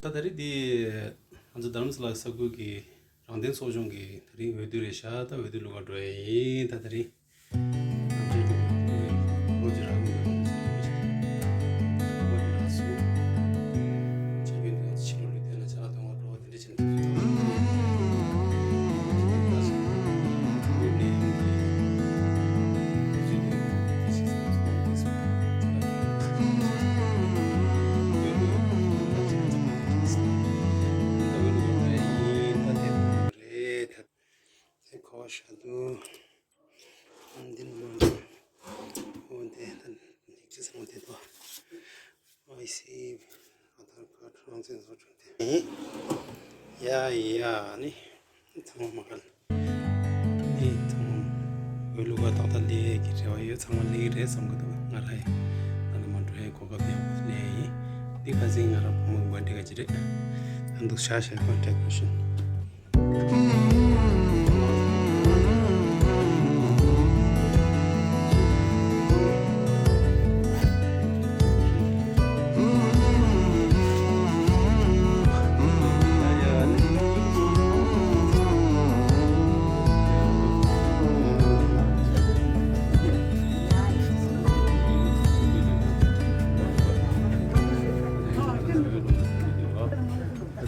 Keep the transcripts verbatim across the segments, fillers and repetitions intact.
ད་རེས་འདི་ང་ཚོ་རྡ་རམ་ས་ལ་ས་ཁུལ་གྱི་རང་བཙན་ཚོགས་ཆུང་གི་ད་རིང་འོས་བསྡུ་རེད་ཤག་ད་འོས་བསྡུ་ལུགས་ཀ་འགྲོ་ཡ་ཡིན། ད་ད་རིང་ནམ་ཞག་གི་འོས་བསྡུ་ལོ་གཅིག་རག་གི་ཡོད་ལོ་གཅིག་རག་སོང་། ཆ་རྐྱེན་འདི་ང་ཚོ་ཕྱི་ལོགས་ལ་བསྡད་ན་ཆ་ལག་འདོན་ག་འགྲོ་བ་དེ་འདྲ་བྱས་ནས། ཨོ་དེ་ད་ཡིག་ཆ་ཚང་མ་དེ་དོ། ཨའི་སི། ཨ་དྷར་ཀར་ཌི། རང་བཙན་བཟོ་སྐྲུན་དེ། ཡ་ཡ་ནི་ཚང་མ་མ་གལ། འདི་ཚང་མ་འོས་བླུག་ག་ཏག་ཏག་སླེབས་ཀྱི་རེ་བ་ཡོད། ཚང་མ་སླེབས་ཀྱི་རེད་བསམ་གི་འདུག་ང་རང་ཡང་ད་ནི་མ་འགྲོ་ཡའི་གོ་སྐབས་ཡག་པོ་སླེབས་ཡིན། འདི་ཁ་སང་ང་རང་བུ་མོ་འགོ་འདྲི་ག་ཅི་རེད། ཨ་འདུག་ཤ་ཤ་contact person།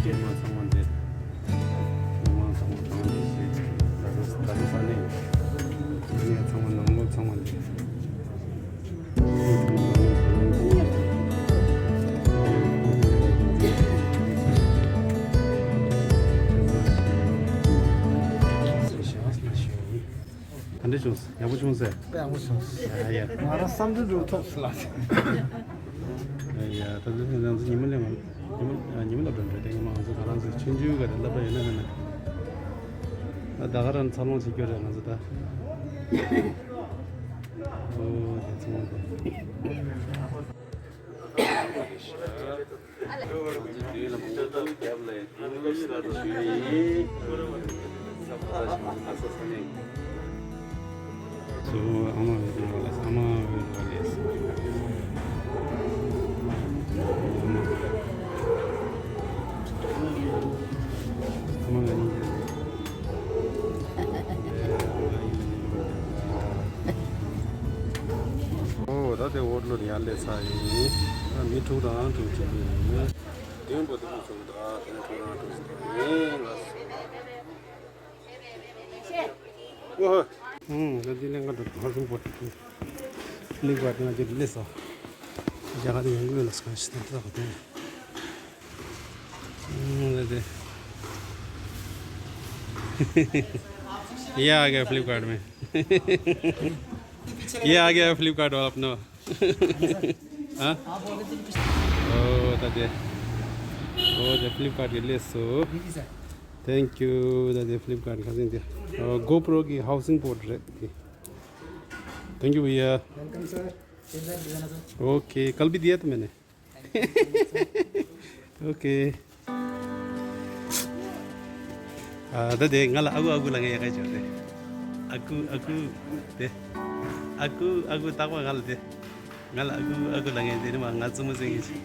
ཚང་མ་འདི། ཚང་མ་ཚང་མ་ཚང་མ་འདི་ཞིག་ད་ལྟ་ད་ལྟ་ས་གནས་ཡོད། ངས་ཚང་མ་ནང་ལོགས་ཚང་མ་འདི། ག་འདྲ་བྱུང་། ཡག་པོ་བྱུང་ཟེར། ཡག་པོ་བྱུང་། ཡ་ཡ། ང་རང་བསམ་ཚུལ་འགྲུབ་ཐུབ་སོང་ལགས། ཡ་ཡ། ད་ལྟ་ང་ཚོ་ཉི་མ་ལས་མང་། ཉི་མ་ཉི་མ་ལ་འགྲོ་འགྲོ་དེ་ཉི་མ་ང་ཚོ་ད་རང་ཚོ་ཆུང་ཆུང་ག་རེ་བསླབ་པ་ཡོད་ན་མེད་ན། ད་ད་ག་རང་འཚར་ལོངས་བྱེད་རྒྱུ་རེད་ང་ཚོ་ད། ཨོ་དེ་ཚོ་དེ། ཨོ་ད་དེ་འོག་ལོ་ཡར་སླེབས་ཚར་ཡིན། ད་མི་དྲུག་དང་དྲུག་ཅུ་ཡིན། བདུན་པོ་དེ་མི་ཚོ་ད་དེ་ནས་དྲུག་དང་དྲུག་ཅུ་ཡིན་ལ། ཨོ་ཧོ། ཨུམ། ད་དེ་ལས་ཀ་འགྲོ་ཧ་ཟིན་པོ་ཏི་ལིང་བར་ང་དེ་སླེབས་སོང་། རྒྱ་གར་དེ་ཡོང་གི་ཡོད་ལ་སྐད་ཆ་དེ་ད་ག་དེ། हम्म, दे दे। ये आ गया फ्लिपकार्ट में। ये आ गया फ्लिपकार्ट वाला अपना। हाँ? ओ, दादे। ओ, दे फ्लिपकार्ट के लिए सो। Thank you, दादे फ्लिपकार्ट का दे। ओ, GoPro की हाउसिंग पोर्ट रे। Thank you भैया। Welcome sir। ओके, कल भी दिया था मैंने। Okay. ཨ་ད་དེ་ང་ལ་ཨ་ཁུ་ཨ་ཁུ་ལབ་མཁན་ཡག་ག་ཅིག་ཡོད་རེད། ཨ་ཁུ་ཨ་ཁུ་དེ། ཨ་ཁུ་ཨ་ཁུ་རྟག་པར་ང་ལ་དེ། ང་ལ་ཨ་ཁུ་ཨ་ཁུ་ལབ་མཁན་དེ་ནི་མ་ང་བཙུན་མོ་བཙན་གྱི་ཅིག་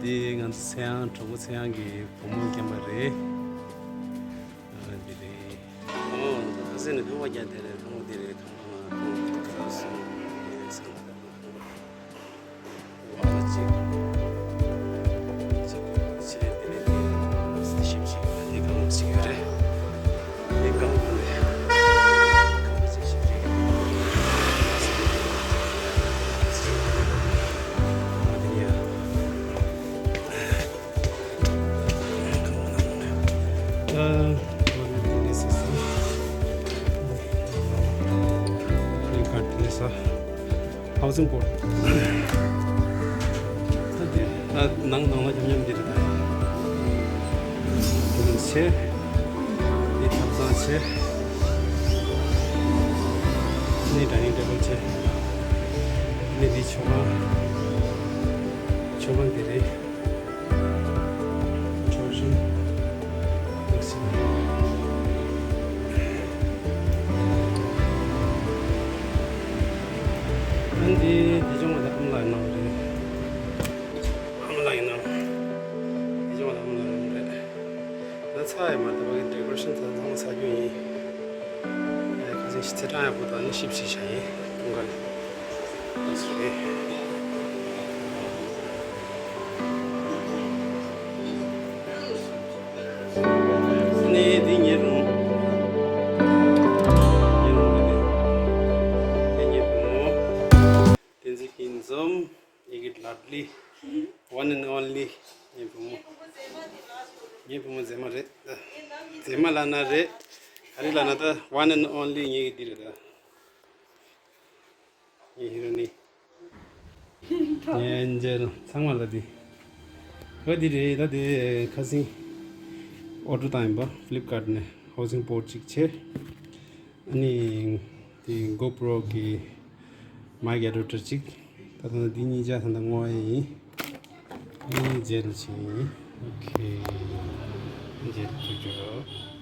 དེ་ང་ཚོ་ཚེ་དབང་གྲོགས་པོ་ཚེ་དབང་གི་བུ་མོ་རྒན་པ་རེད། ཨ་འདི་རེད། ཨོ་ཁ་སང་ནས་ཁང་པ་རྒྱག་དེ་རེད། ཁང་པ་འདི་རེད། ཁང་པ་ཁང་པ་ཁང་པ་ཁང་པ་ཁང་པ་ཁང་པ། ཨ་ཅིག་ཅིག་ཅིག་དེ་ནས་དེ་ཞིབ་ཞིབ་དེ་གང་ཞིག་ཡོད་རེད། དེ་གང་གང་རེད། གང་ཞིག་ཞིབ་ཞིབ་ཨ་དེ་ཡ། ཨ། ཨ་ནི་དེ་ནས་སོ་སོ། ཨ་ནི་ཀར་དེ་ནས་སོ། ཧའུ་སིང་བོར་ཌི། ད་དེ་ད་ནང་ནང་ལ་ཉམས་ཉམས་དེ་རེད་ད། དེ་ནས་ཆེ། དེ་ཐབ་ཚང་ཆེ། དེ་ནས་ཌའི་ནིང་ཊེ་བལ་ཆེ། དེ་ནས་དེ་མཆོད་ཁང་། མཆོད་ཁང་དེ་རེད། ཨ་འདི་འདི་ཅུང་བ་དང་ཨམ་ལགས་གནང་བ་རེད། ཨ་ཡ་མ་ད་བ་གི་ཌེ་ཀོ་རེ་ཤན་ཚང་ཚང་ས་རྒྱུ་ཡིན། ཨ་ཁ་སང་ཤི་ཚེ་ཀྲང་ཡག་པོ་དང་ནི་ཤིབ་ཤིག་བྱ་ཡིན་ཀུན་དགའ་ནི། ཨ་སུ་རེད། ནས་འདི་ཉེ་རུང་། ཉེ་རུང་འདི་ནས། དེ་ཉེ་བུ་མོ། བསྟན་འཛིན་སྐྱིད་འཛོམས། ཡི་གེ་ལབ་ལི། One and only། ངའི་བུ་མོ། ངའི་བུ་མོ་མཛེས་མ་རེད། མཛེས་མ་ལབ་ན་རེད། ག་རེ་ལབ་ན་ད་one and only ངའི་འདི་རེད་ད། ངའི་ཧི་རོ་ནི། ངའི་ཨན་ཇེལ་ཚང་མ་ལ་འདི། ཨོ་འདི་རེད་ད། དེ་ཁ་སང་ཨོ་ཌར་བཏང་ཡིན་པ་ཕི་ལིབ་ཀར་ནས་ཧའུ་སིང་བོར་ཌ་གཅིག་བྱས། ཨ་ནི་དེ་གོ་པྲོ་གི་མའིག་ཨེ་ཌབ་ཊར་གཅིག་ད་ལྟ་འདི་གཉིས་ཆ་ད་ལྟ་བསྔོ་ཡ་ཡིན། ཨ་ནི་ཇེལ་གཅིག་ཡིན། ཨོ་ཁེ། ཇེལ་གཅིག་འཇོག